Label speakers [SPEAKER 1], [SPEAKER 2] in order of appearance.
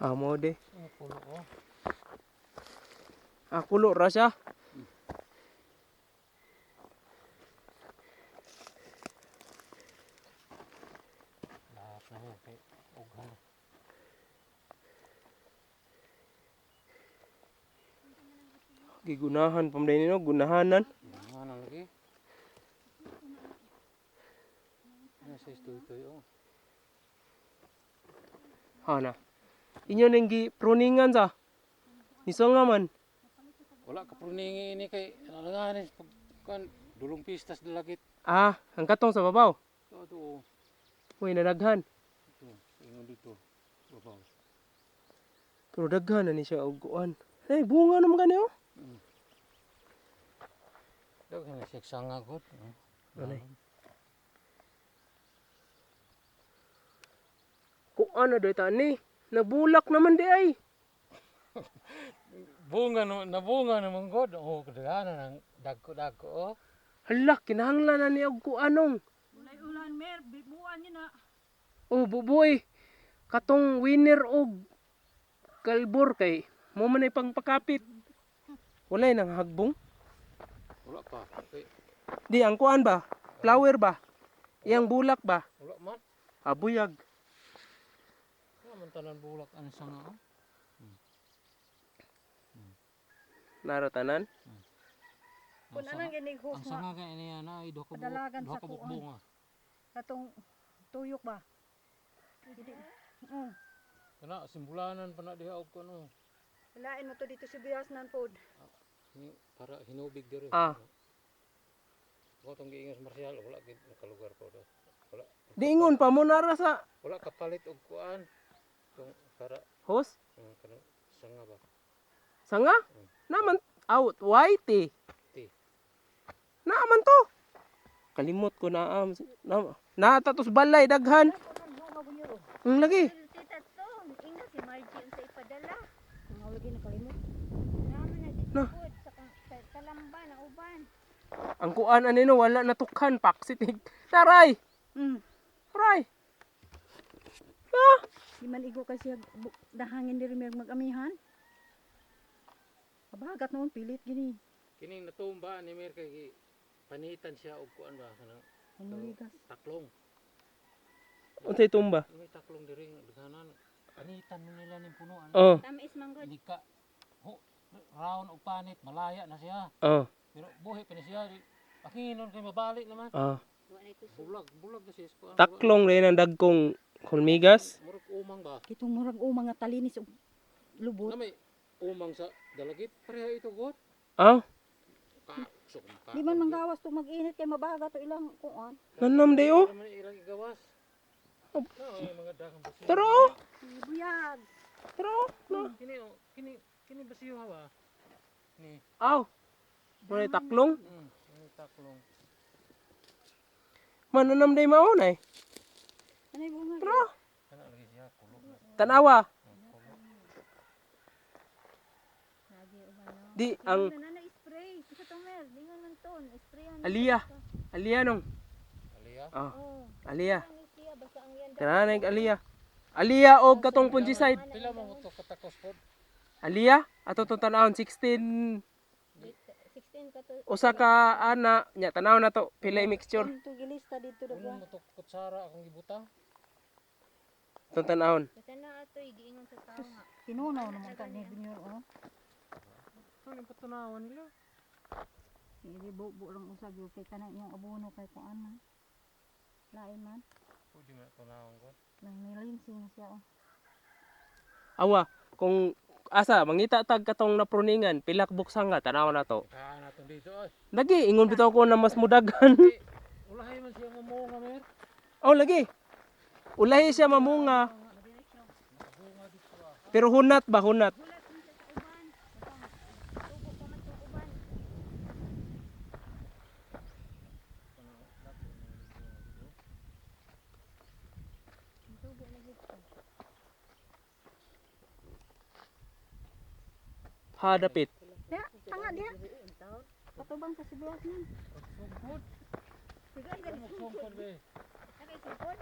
[SPEAKER 1] Ah, mo de.
[SPEAKER 2] Ang pulo oh.
[SPEAKER 1] Ah, kulo ra siya.
[SPEAKER 2] Lahat na yun kay ughan.
[SPEAKER 1] Gigunahan pa man no, gunahanan.
[SPEAKER 2] Nga na lagi. Ano sa istoy-toy oh.
[SPEAKER 1] Ha na. Inyo nang gi pruningan sa. Niso nga man.
[SPEAKER 2] Wala ka pruningi ini kay alanganin pag kan dulong pistas dalagit.
[SPEAKER 1] Ah, ang katong sa babaw.
[SPEAKER 2] Ito to oh.
[SPEAKER 1] Uy, nadaghan.
[SPEAKER 2] Ito, ingon dito. Babaw.
[SPEAKER 1] Pero daghan na ni siya og kuan. Ay, bunga naman gani oh.
[SPEAKER 2] Daghan na siya sanga god.
[SPEAKER 1] Anay. Kuan na doy tani. Nabulak naman di ay.
[SPEAKER 2] Bunga no, nabunga naman god. Oh, kadaghanan ang dagko-dagko oh.
[SPEAKER 1] Hala, kinahanglan na ni og kuanong.
[SPEAKER 3] Ulay ulan mer, bibuan yun na.
[SPEAKER 1] Oh, buboy. Katong winner og kalbor kay mo man ay pangpakapit. Walay nang hagbong.
[SPEAKER 2] Wala pa. Kay
[SPEAKER 1] Di ang kuan ba? Flower ba? Iyang bulak ba?
[SPEAKER 2] wala man.
[SPEAKER 1] Ah, buyag.
[SPEAKER 2] Wala man tanan bulak ang sanga oh.
[SPEAKER 1] Naro tanan.
[SPEAKER 3] Kung anang ginihos
[SPEAKER 2] Ang
[SPEAKER 3] nga
[SPEAKER 2] sanga kay niya na ay duha ka buok,
[SPEAKER 3] Padalagan
[SPEAKER 2] duha
[SPEAKER 3] sa
[SPEAKER 2] ka buok
[SPEAKER 3] kuan.
[SPEAKER 2] bunga.
[SPEAKER 3] katong tuyok ba? Hindi. Oh,
[SPEAKER 2] Kana simbulanan pa na diha og kuno.
[SPEAKER 3] lain mo to dito si Bias nan pod.
[SPEAKER 2] Para hinubig diri.
[SPEAKER 1] Ah.
[SPEAKER 2] Ako tong giingon sa Marcial, wala gid nakalugar ko do. Wala
[SPEAKER 1] Diingon pa mo nara sa
[SPEAKER 2] wala kapalit og kuan. Tong para
[SPEAKER 1] host.
[SPEAKER 2] Kanang sanga ba.
[SPEAKER 1] Sanga? Naman out white eh.
[SPEAKER 2] Ti.
[SPEAKER 1] Naaman to. Kalimot ko na na, na tatos balay daghan. Ang lagi.
[SPEAKER 4] Tita to, inga si Margie unsa ipadala.
[SPEAKER 3] Ang lagi nakalimot.
[SPEAKER 4] Naman na dito
[SPEAKER 1] Na.
[SPEAKER 4] pod sa sa Kalamba na uban.
[SPEAKER 1] Ang kuan anino wala natukhan paksit. Taray. Aray. Ah,
[SPEAKER 3] Di man igo kasi dahangin diri mer magamihan. Kabagat noon pilit gini.
[SPEAKER 2] Kining natumba ni Mir kay panitan siya og kuan ba kanang
[SPEAKER 3] Humuligas.
[SPEAKER 2] taklong.
[SPEAKER 1] Unsay tumba?
[SPEAKER 2] May taklong diri nga daghanan. Panitan mo nila ning punuan.
[SPEAKER 1] Oh,
[SPEAKER 4] Tamis man gud.
[SPEAKER 2] Ini ka ho, round og panit malaya na siya.
[SPEAKER 1] oh,
[SPEAKER 2] Pero buhi pa ni siya. Akingon kay mabalik naman.
[SPEAKER 1] oh.
[SPEAKER 4] Wa na ito.
[SPEAKER 2] Bulag, bulag na siya sa kuan.
[SPEAKER 1] Taklong rin ang dagkong hulmigas.
[SPEAKER 2] Murag umang ba?
[SPEAKER 3] Kitong murag o mga talinis og lubot.
[SPEAKER 2] Na may umang sa dalagit pareha ito god.
[SPEAKER 1] Ah,
[SPEAKER 2] Ka, so, ka,
[SPEAKER 3] Di man manggawas to mag-init kay mabaga to ilang kuan.
[SPEAKER 1] nanam day oh.
[SPEAKER 2] Wala man ilang igawas. No, ay, mga daghang basiyo.
[SPEAKER 1] Tara oh.
[SPEAKER 3] Buyag.
[SPEAKER 1] Tara oh. No.
[SPEAKER 2] Kini oh, kini kini basiyo ha ba? Ni.
[SPEAKER 1] Aw. Muna taklong.
[SPEAKER 2] Kini taklong.
[SPEAKER 1] Mananam day maon ay.
[SPEAKER 3] Anay bunga.
[SPEAKER 1] Tara.
[SPEAKER 2] Kana lagi siya kulo.
[SPEAKER 1] Tanawa.
[SPEAKER 4] Lagi uban no.
[SPEAKER 1] Di ang
[SPEAKER 4] Ano na spray. Sa to mer, dingon man to, sprayan.
[SPEAKER 1] Aliya. Aliya nong.
[SPEAKER 2] Aliya.
[SPEAKER 1] Ah,
[SPEAKER 4] Oh.
[SPEAKER 1] Aliya.
[SPEAKER 4] Ani siya basta ang yan.
[SPEAKER 1] Tara na Aliya. Aliya og katong fungicide.
[SPEAKER 2] Pila man mo to katakos pod?
[SPEAKER 1] Aliya, ato tong tanawon 16
[SPEAKER 4] 16 ka to.
[SPEAKER 1] usa ka ana nya tanaw na to pila mixture
[SPEAKER 3] Ito gilista dito
[SPEAKER 2] Uno
[SPEAKER 3] dagwa.
[SPEAKER 2] mo to kutsara akong gibutang.
[SPEAKER 1] tong tanawon.
[SPEAKER 4] Basta na atoy giingon sa tao nga.
[SPEAKER 3] Kinunaw naman ka ni Junior oh.
[SPEAKER 2] Ano yung patunawan nila?
[SPEAKER 3] Hindi bubo lang usag yun kay kanang iyong abono kay kuan man. Lain man.
[SPEAKER 2] Pwede man tunawan ko.
[SPEAKER 3] Nang nilinsing na siya oh.
[SPEAKER 1] Awa, kung asa mangita tag katong napruningan pila ka buksang nga tanaw na to.
[SPEAKER 2] Kaan natin dito ay.
[SPEAKER 1] Lagi ingon bitaw ko na mas mudaghan.
[SPEAKER 2] Ulahi man siya mamunga mer.
[SPEAKER 1] Oh lagi. Ulahi siya mamunga. Pero hunat ba hunat?
[SPEAKER 4] Hulat man siya sa uban. Tubo pa man tong uban. Tubo na gid to.
[SPEAKER 1] Hadapit.
[SPEAKER 3] Diya, tanga diya. Patubang sa sibuyas man.
[SPEAKER 2] Sugod.
[SPEAKER 4] Sige,
[SPEAKER 2] Sugod be.
[SPEAKER 4] Nakay sugod.